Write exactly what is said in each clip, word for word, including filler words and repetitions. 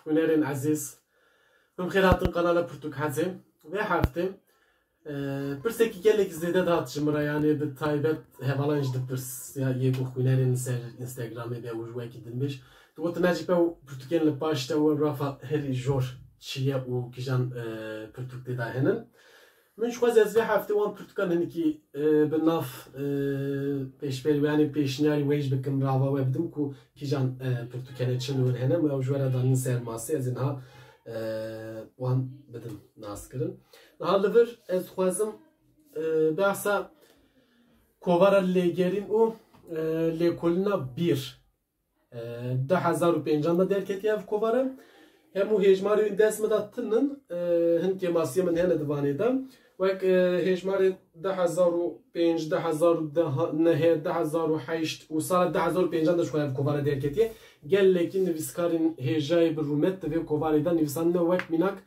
Hunerên ezîz, hûn xêr hatin kanala Pirtûk Hezê. Vê heftê, e, pirsekî gelekî zêde dihat ji min re, yanî bi taybet hevalan jî dipirsiya yê ku hunerên ser Instagramê be û ji wekî din bêj. Digotin, Necîb, ew pirtûkên li paş te û ew rafa herî jor çi ye û kîjan, e, pirtûk tê de hene? Min ji xwe ez vê heftê wan pirtûkan hinekî, e, bi nav, e, pêşberî we, yanî pêşniyarî we jî bikim, rava we bidim ku kîjan, e, pirtûk hene, çi li wir hene, min ew ji we re danîn ser masê, ez ê niha, e, wan bidim naskirin. Niha li vir ez dixwazim, e, behsa kovara Lêgerîn û, e, Lêkolîna Bîr, e, du hezar û pêncan de derketiye ev kovara. Hemû hêjmarê wî dest min de tinin, e, hin kêmasiyê min hene di vanê de. Wek, e, hêjmarê du hezar û pênc, du hezar û neh, du hezar û heşt û sala du hezar û pêncan de ji xwe ev kovara derketiye. Gelekî nivîskarên hêjayê bi rûmet di vê kovarê de nivîsandine, wek mînak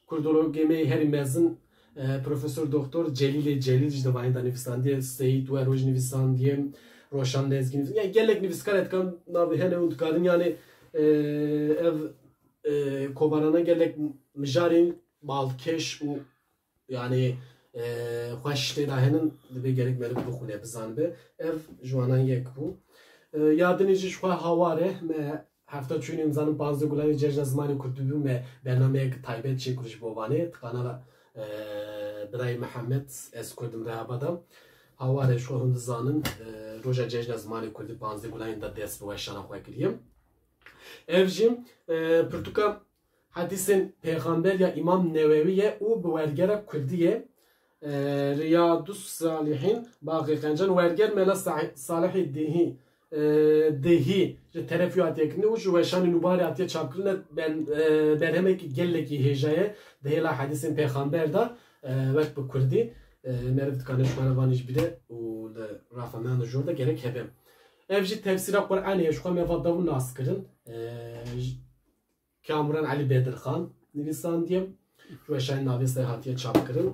kurdologê me yê herî mezin, e, Profesor Doktor Celîlê Celîl jî di vanê de nivîsandiye, Seyîd Wero jî nivîsandiye, Roşan Lezgî nivîsandiye. Yani gelek nivîskar etkan navê hene û dikarin yani, e, ev, e, kovarana gelek mijarên balkêş û yani, e, xweş tê de henin, divê gelek meriv bixwîne, bizanibe. Ev ji wanan yek bû. E, ya dinê jî ji xwe hawar e, me hefta çûyînê nizanim panzdeh Gulanê Cejna Zimanê Kurdî bû, me bernameyek taybet çêkir ji bo vanê. Di kanala, e, birayê Mihemed, Ez Kurdim Rehabada. Hawar e, ji xwe hûn dizanin, e, roja Cejna Zimanê Kurdî panzdeh Gulanê de dest bi weşana xwe kiriye. Ev jî, e, pirtûka Hedîsên Pêxamber ya Îmam Newewî ye û bi wergera kurdî ye. E, Riyadus Salihîn, Baxê Qencan, werger Mela Sa-, Salihê Dihî, e, Dihî ji terefî hatiye kirinê û ji weşanê Nûbarê hatiye çapkirine. Ben, e, berhemekî gelekî hêja ye di hêla hedîsên Pêxamber de, e, wek bi kurdî, e, meriv dikane ji xwe re vanî ji bîre û li rafa me an jor de gerek hebe. Ev jî tefsîra Qur'anê ye, ji xwe me va dav û nas kirin. E, j-, Kamuran Elî Bedirxan nivîsandiye. Ji weşanê Navê Sey hatiye çapkirin.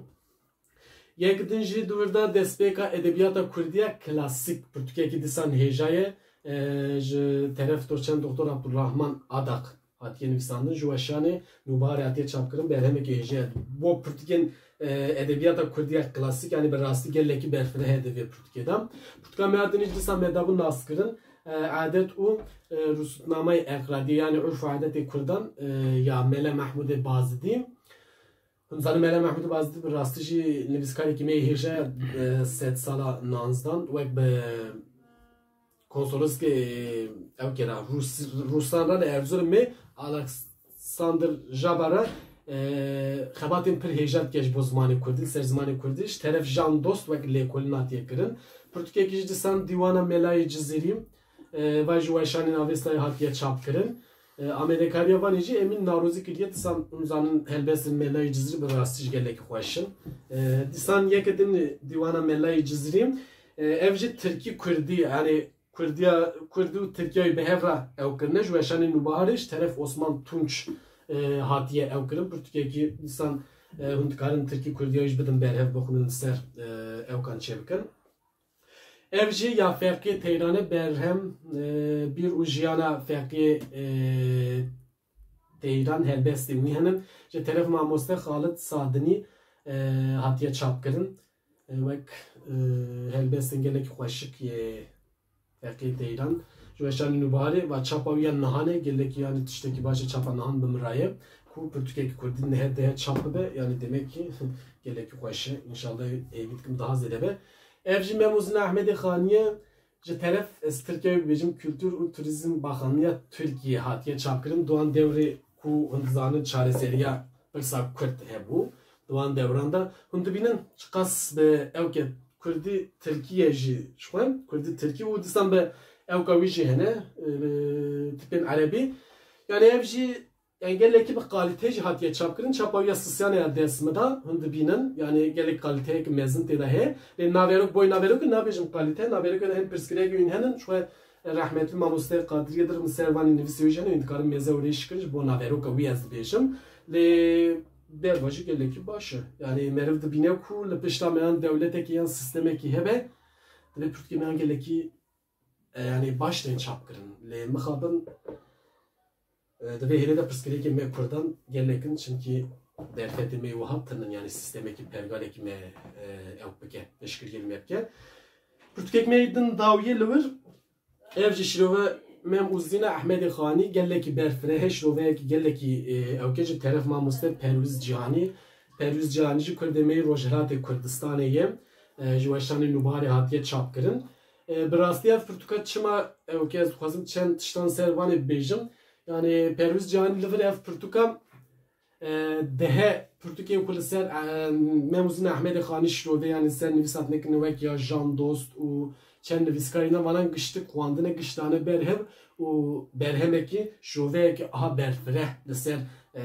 Yek din jî di wir de destpêka edebiyata kurdî ya klasîk, pirtûkekî dîsan hêja ye, e, ji teref doçent Doktor Abdurrahman Adak hatiye nivîsandin. Ji weşanê Nûbarê hatiye çapkirin, berhemekî hêja ye. Bo pirtûkên, e, edebiyata kurdî ya klasîk, yanî bi rastî gelekî berfireh e di vê pirtûkê de. Pirtûka me ya din jî dîsan me dabû naskirin. E, Adet û, e, Rusûtnameyê Eqradiyê, yanî Urf û Adetê Kurdan, e, ya Mele Mehmûdê Bazidî. Hûn zanin Mele Mehmûdê Bazidî bi rastî jî nivîskarekî me yê hêja ye, e, sedsala nanzdan, wek bi konsoloskê, e, ew kera Rûs-, Rûsan re li Erzurumê Alexander Jaba re, e, xebatên pir hêja dike ji bo zimanê kurdî, li ser zimanê kurdî, ji teref Jan Dost wek lêkolîn hatiye kirin. Pirtûkekî jî dîsan Dîwana Melayê Cizîrî, e, va ji weşanê Navê Sey hatiye çapkirin. E, amadekariya vanê jî Emîn Narozî kiriye, dîsan hûn zanin helbestên Melayê Cizîrî bi rastî jî gelekî xweş in. E, dîsan yeke din Dîwana Melayê Cizîrî, e, ev jî tirkî kurdî, yanî Kurdiya, kurdî û tirkiyayî bi hev re ew kirine, ji weşanê Nûbaharê ji teref Osman Tunç, e, hatiye ew kirin. Pirtûkekî dîsan, e, hûn dikarin tirkî kurdiyayî jî bidin berhev, bixwînin li ser, e, ewkan çêbikin. Ev jî ya Feqiyê Teyranê, berhem, e, bîr û jiyana Feqiyê, e, Teyran, helbestên wî henin. Ji teref mamoste Xalid Sadinî, e, hatiye çapkirin. E, wek, e, helbestên gelekî xweşik yê Feqiyê Teyran. Ji weşanê Nûbaharê va çapa wî ya nihan e, gelekî yanî tiştekî baş e çapa nihan bi min re ye. Ku pirtûkekî kurdî nihe dihe çap bibe, yanî demek ki gelekî xweş e. Înşallah hêvî dikim daha zêde be. Ev jî Mem û Zina Ehmedê Xanî ye. Ji teref, ez Tirkiyeyê bibêjim, Kultur û Turizm Baxanîya Tirkiyê hatiye çapkirin. Di wan dewrê ku hûn dizanin çareseriya pirsa kurd hebû. Di wan dewran de hûn dibînin çiqas bi ewke kurdî tirkî ye jî ji xwe, kurdî tirkî û dîsan bi ewka wî jî hene, e, tipên erebî. Yanî ev jî Yani gelekî bi kalîte jî hatiye çapkirin. Çapa wî ya sisiyan e ya dest min de, hûn dibînin. Yani gelek kalîteyek mezin tê de heye. Lê naverok, boy naverokê nabêjim kalîte. Naverokê de hin pirsgirêkê wîn henin. Ji xwe rehmetli mamoste Kadriyê dir min ser vanî nivîsê wî jî hene. Wîn dikarin mêze û rêş kirin. Ji bo naveroka wî ez dibêjim. Lê derva jî gelekî baş e. Yani meriv dibîne ku li pişta me yan dewletekî yan sistemekî hebe, divê pirtûkê me yan gelekî, e, yani baş tên çapkirin. Lê mixabin E, di vê hêlê de pirsgirêkê me Kurdan gelek in, çimkî derfetê me wiha tinin, yanî sîstemekî pergalekî me, e, ew bike, pêşgiriyê me bike. Pirtûkek me yê din dawiyê li wir, ev jî şirove Mem Uzîna Ehmedê Xanî, gelekî berfireh e, şiroveyekî gelekî, e, ewke ji teref mamoste Perwîz Cîhanî. Perwîz Cîhanî jî kurdê me yê Rojhilatê Kurdistanê ye. E, ji weşanê Nûbarê hatiye çapkirin. E, bi rastî ev pirtûka çima, ewke ez dixwazim çend tiştan ser vanê bibêjim. Yanî Perwîz Cîhanî li vir ev pirtûka, e, dehe pirtûkên ku li ser, e, Mem Uzîna Ehmedê Xanî şirove, yanî ser nivîs hatine kirin wek ya Jan Dost û çend nivîskarî ne, vanan giştik xwandine, giştane ber hev û berhemekî, şoveyekî aha berfireh li ser, e,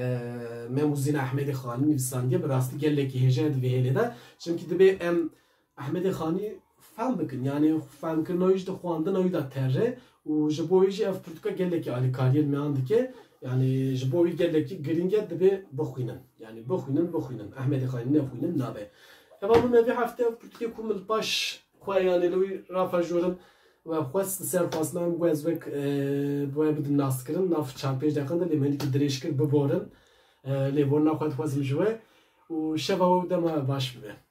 Mem Uzîna Ehmedê Xanî nivîsandiye, bi rastî gelekî hêja ye di vê hêlê de. Çimkî dibê em Ehmedê Xanî fehm bikin. Yanî fehmkirina wî jî di xwendina wî de terre û ji bo wî jî ev pirtûka gelekî alîkariyên meyan dike. Yanî ji bo wî gelekî girîng e, dibê bixwînin. Yanî bixwînin, bixwînin. Ehmedê Xanî nexwînin nabe. Heva min me vê hefte ev pirtûkê ku min li paş xwe, yanî li wî rafa jorin we xwest, li ser xwestina min bû ez wek, e, bi we bidim naskirin, nav çar pênc deqan de lê me hinekî dirêj kir biborin. E, lêborina xwe dixwazim ji we û şeva we û dema we baş bibe.